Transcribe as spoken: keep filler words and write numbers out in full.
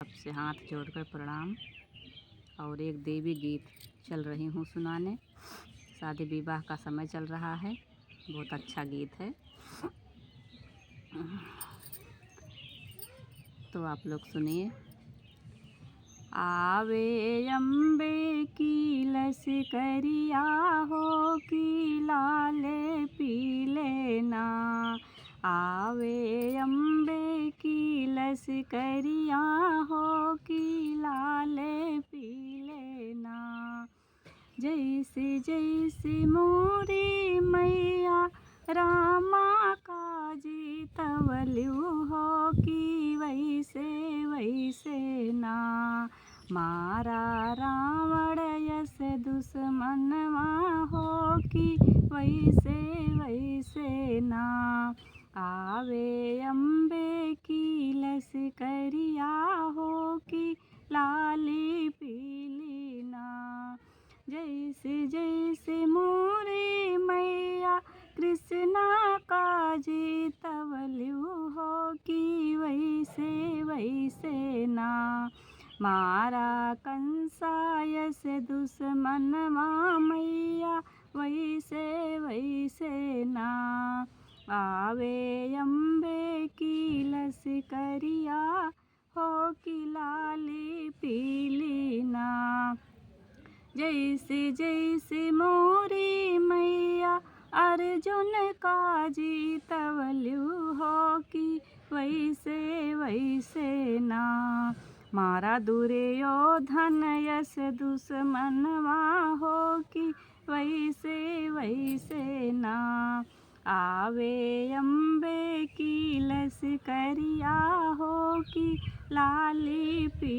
सबसे हाथ जोड़कर प्रणाम। और एक देवी गीत चल रही हूँ सुनाने। शादी विवाह का समय चल रहा है, बहुत अच्छा गीत है। तो आप लोग सुनिए। आवे अम्बे की लश्करिया हो कि लाले पीले ना। आवे अम्बे की लश्करिया हो कि लाले पीले ना। जैसे जैसे मोरी मैया रामा का जीतवलू हो कि वैसे वैसे ना। मारा रावण यस दुश्मनवा हो कि वैसे वैसे ना। आवे अम्बे की लश्करिया हो कि लाली पीली ना। जैसे जैसे मोरे मैया कृष्णा का जीतवलू हो कि वैसे वैसे ना। मारा कंसा यस दुश्मनवा मैया वैसे वैसे ना। आवे अम्बे की लश्करिया हो कि लाली पीली ना। जैसे जैसे मोरी मैया अर्जुन का जीतवलू हो कि वैसे वैसे ना। मारा दुर्योधन यस दुश्मनवा हो कि वैसे वैसे ना। आवे अम्बे की लश्करिया हो कि लाली पी